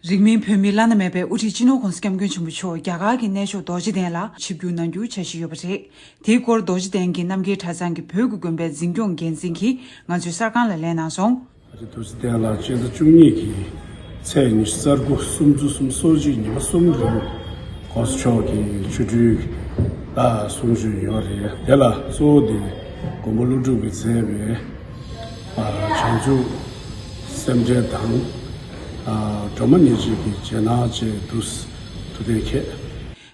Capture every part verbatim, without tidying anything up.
རིང་མིན་བོད་མིའི་བླ་ན་མེད་པའི་དབུ་ཁྲིད་སྤྱི་ནོར་༧གོང་ས་༧སྐྱབས་མགོན་ཆེན་པོ་མཆོག་རྒྱ་གར་གྱི་གནས་མཆོག་རྡོ་རྗེ་གདན་ལ་ཆིབས་བསྒྱུར་གནང་རྒྱུ་འཆར་གཞི་ཡོད་པ་རེད། དེའི་སྐོར་རྡོ་རྗེ་གདན་གྱི་རྣམ་རྒྱལ་གྲྭ་ཚང་གི་བོད་ཀྱི་དགོན་པའི་འཛིན་སྐྱོང་འགན་འཛིན་གྱིས་ང་ཚོའི་གསར་ཁང་ལ་གླེང་གནང་སོང་། རྡོ་རྗེ་གདན་ལ་སྤྱི་ཟླ་བཅུ་གཉིས་ཀྱི་ཚེས་ཉི་ཤུ་རྩ་དགུ་གསུམ་བཅུ་གསུམ་སོ་གཅིག་ཉི་མ་གསུམ་རིང་༧གོང་ས་མཆོག་གི་ཆོ་འཕྲུལ་ད་གསུང་ཆོས་ཡོད་རེད། དེ་ལ་གཙོ་བོ་དེ་མགོན་པོ་ཀླུ་སྒྲུབ་ཀྱིས་མཛད་པའི་ཨ་བྱང་ཆུབ་སེམས་འགྲེལ་དང་། ཨ་སྒྲོལ་མ་ཉེར་གཅིག་གི་རྗེས་གནང་བཅས་དུ་ཐུགས་གཏན་འཁེལ།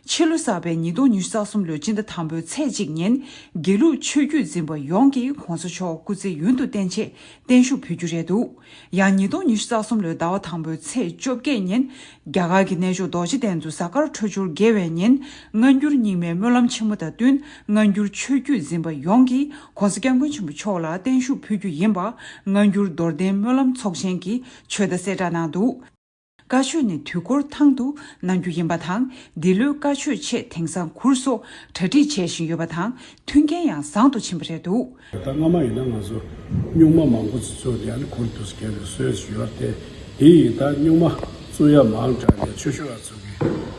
ཕྱི་ལོ་གསར་པའི་ཉིས་སྟོང་ཉི་ཤུ་རྩ་གསུམ་ལོའི་སྤྱི་ཟླ་དང་པོའི་ཚེས་གཅིག་ཉིན། དགེ་ལུགས་ཆོས་བརྒྱུད་འཛིན་པ་ཡོངས་ཀྱིས་༧གོང་ས་མཆོག་སྐུ་ཚེ་ཡུན་དུ་བརྟན་ཆེད་བརྟན་བཞུགས་ཕུལ་རྒྱུ་རེད་འདུག་ཡང་ཉིས་སྟོང་ཉི་ཤུ་རྩ་གསུམ་ལོའི་ཟླ་བ་དང་པོའི་ཚེས་བཅོ་བརྒྱད་ཉིན། རྒྱ་གར་གྱི་གནས་མཆོག་རྡོ་རྗེ་གདན་དུ་གཟའ་སྐར་འཕྲོད་སྦྱོར་དགེ་བའི་ཉིན། སྔ་འགྱུར་རྙིང་མའི་སྨོན་ལམ་ཆེན་མོ་དང་བསྟུན། སྔ་འགྱུར་ཆོས་བརྒྱུད་འཛིན་པ་ཡོངས་ཀྱིས་༧གོང་ས་༧སྐྱབས་མགོན་ཆེན་པོ་མཆོག་ལ་བརྟན་བཞུགས་ཕུལ་རྒྱུ་ཡིན་པ། སྔ་འགྱུར་རྡོར་གདན་སྨོན་ལམ་ཚོགས་ཆེན་གྱིས་ཆོད་བརྡ་གསལ་བསྒྲགས་གནང་འདུག་བཀའ་ཆོས་ནི་དུས་འཁོར་ཐང་དུ་གནང་རྒྱུ་ཡིན་པ་དང་། འདི་ལོའི་བཀའ་ཆོས་ཆེད་དེང་སང་གུར་སོགས་གྲ་སྒྲིག་བྱེད་བཞིན་ཡོད་པ་དང་། མཐུན་རྐྱེན་ཡང་བཟང་དུ་ཕྱིན་པ་རེད་འདུག་ད་སྔ་མ་ཡིན་ན་ང་ཚོ་སྨྱུག་མ་མང་པོ་ཅིག་བཙུགས་ནས་ཨ་ནི་གུར་དུ་བརྒྱབ་པའི་སྲོལ་ཞིག་ཡོད་རེད་དེ། དེ་ཡིས་ད་སྨྱུག་མ་བཙུགས་ཡ་མང་དྲགས་ནས་ཆོས་ཞུ་བ་ཚོ་གིས་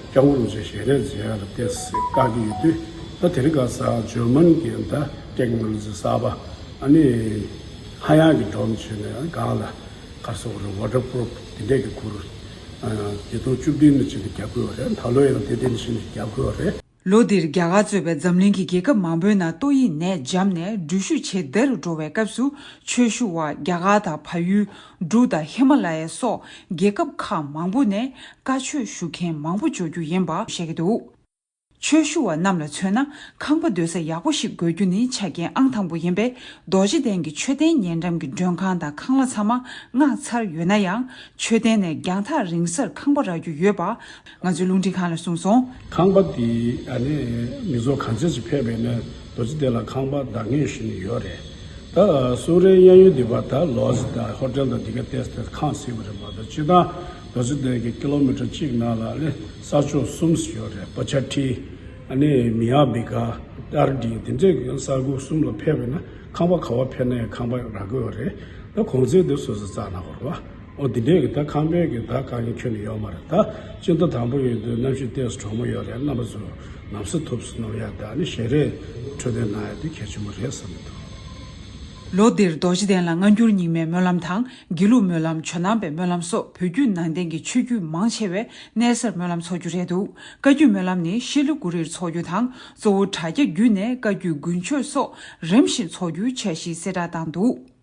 སྐྱབས་མགོན་རིན་པོ་ཆེ་ཞལ་རས་མཇལ་ཡ་ལ་ཏོག་ཙམ་དཀའ་གི་ཡོད་དུས། ད་དེ་རིང་ཁ་སང་འཇར་མན་གྱི་ད་ཊེག་ནོ་ལོ་ཇི་གསར་པ་ཨ་ནི་ཧ་ཡང་གི་སྒྲོམ་བྱས་ནས་སྒང་ལ། ག་རེ་ཟེར་དགོས་རེད། ཝ་ཊར་པུ་རུབ་དེ་འདྲས་ཀྱི་གུར། ཨ་ཉིས་སྟོང་བཅུ་བདུན་ནས་བྱས་ནས་རྒྱག་དགོས་པ་རེད། ད་ལོ་ཡང་དེ་འདྲས་ནས་བྱས་ནས་རྒྱག་དགོས་པ་རེད། ལོ་འདིར་རྒྱ་གར་གཙོས་པའི་འཛམ་གླིང་གི་རྒྱལ་ཁབ་མང་པོའི་ནང་ཏོག་དབྱིབས་ནད་འཇམ་ནས་འགྲུལ་བཞུད་བྱེད་བདེ་རུ་འགྲོ་བའི་སྐབས་སུ། ཆོས་ཞུ་བ་རྒྱ་གར་དང་བལ་ཡུལ། འབྲུག་དང་ཧི་མ་ལ་ཡའི་སོགས་རྒྱལ་ཁབ་ཁག་མང་པོ་ནས་བཀའ་ཆོས་ཞུ་མཁན་མང་པོ་འབྱོར་རྒྱུ་ཡིན་པ་བཤད་ཀྱི་འདུག་ཆོས་ཞུ་བ་རྣམས་ལ་མཚོན་ན། ཁང་པ་སྡོད་ས་ཡག་པོ་ཞིག་དགོས་རྒྱུ་ནི་ཆ་རྐྱེན་ཨང་དང་པོ་ཡིན་པས། རྡོ་རྗེ་གདན་གྱི་མཆོད་རྟེན་ཉེ་འགྲམ་གྱི་མགྲོན་ཁང་དང་ཁང་གླ་ཚང་མ་མངགས་ཚར་ཡོད་ན་ཡང་། མཆོད་རྟེན་ནས་རྒྱང་ཐག་རིང་སར་ཁང་པ་རག་རྒྱུ་ཡོད་པ། ང་ཚོའི་རླུང་འཕྲིན་ཁང་ལ་གསུངས་སོང་། ཁང་པ་འདི་ཨ་ནི་མི་ཚོགས་ག་ཚོད་ཅིག་ཕེབས་པ་ཡིན་ན་རྡོ་རྗེ་གདན་ལ་ཁང་པ་བདག་ཉར་ཞུས་ནས་ཡོད་རེད། ད་སུ་རའི་གཡས་གཡོན་འདི་པ་ད་ལོ་ཇི་དང་ཧོ་ཊེལ་དང་འདི་ག་ཏོག་ཙམ་ཁང་བཟོས་པ་རེད་མ་གཏོགས། སྤྱིར་བཏང་རྡོ་རྗེ་གདན་གྱི་ཀི་ལོ་མི་ཊར་གཅིག་ནང་ལ་ཨ་ནི་ས་ཕྱོགས་གསུམ་ཞིག་ཡོད་རེད། པ་ཆ་ཊི། ཨ་ནི་མི་ཡ་བི་ཀ། ཨར་ཌི། དེ་འདྲས་ཀྱི་ས་ཁུལ་གསུམ་ལ་ཕེབས་པ་ཡིན་ན་ཁང་པ་ག་པར་ཕེབས་ན་ཡང་ཁང་པ་རག་གི་ཡོད་རེད། ད་གོང་ཚད་དེ་སོ་སོ་རྩ་ནས་དགོས་རེད་པ། འོ་འདི་འདྲས་ཀྱི་ད་ཁང་པའི་གི་ད་དཀའ་ངལ་ཁྱོན་ནས་ཡོད་མ་རེད། ད་སྤྱི་ཟླ་དང་པོ་ཡིན་དུས་གནམ་གཤིས་ཏོག་ཙམ་གྲང་མོ་ཡོད་རེད། རྣམ་པ་ཚོ་ནམ་ཟས་ཐུབ་ཙམ་སྣོམ་ཡ་དང་ཨ་ནི་ཞལ་རས་འཕྲོད་བསྟེན་གནང་ཡ་དེ་གལ་ཆེན་པོ་རེད་བསམ་གྱི་འདུག་ལོ་འདིར་རྡོ་རྗེ་གདན་ལ་སྔ་འགྱུར་རྙིང་མའི་སྨོན་ལམ་དང་། དགེ་ལུགས་སྨོན་ལམ། ཇོ་ནང་པའི་སྨོན་ལམ་སོགས་བོད་བརྒྱུད་ནང་བསྟན་གྱི་ཆོས་བརྒྱུད་མང་ཆེ་བས་གནས་གསར་སྨོན་ལམ་འཚོགས་རྒྱུ་རེད་འདུག་བཀའ་བརྒྱུད་སྨོན་ལམ་ནི་ཤི་ལོ་དགུ་རེར་འཚོགས་རྒྱུ་དང་། གཙོ་བོ་དྲ་རྒྱ་བརྒྱུད་ནས་བཀའ་བརྒྱུད་དགུན་མཆོད་སོགས་རིམ་བཞིན་འཚོགས་རྒྱུའི་འཆར་གཞི་གསལ་བསྒྲགས་བཏང་འདུག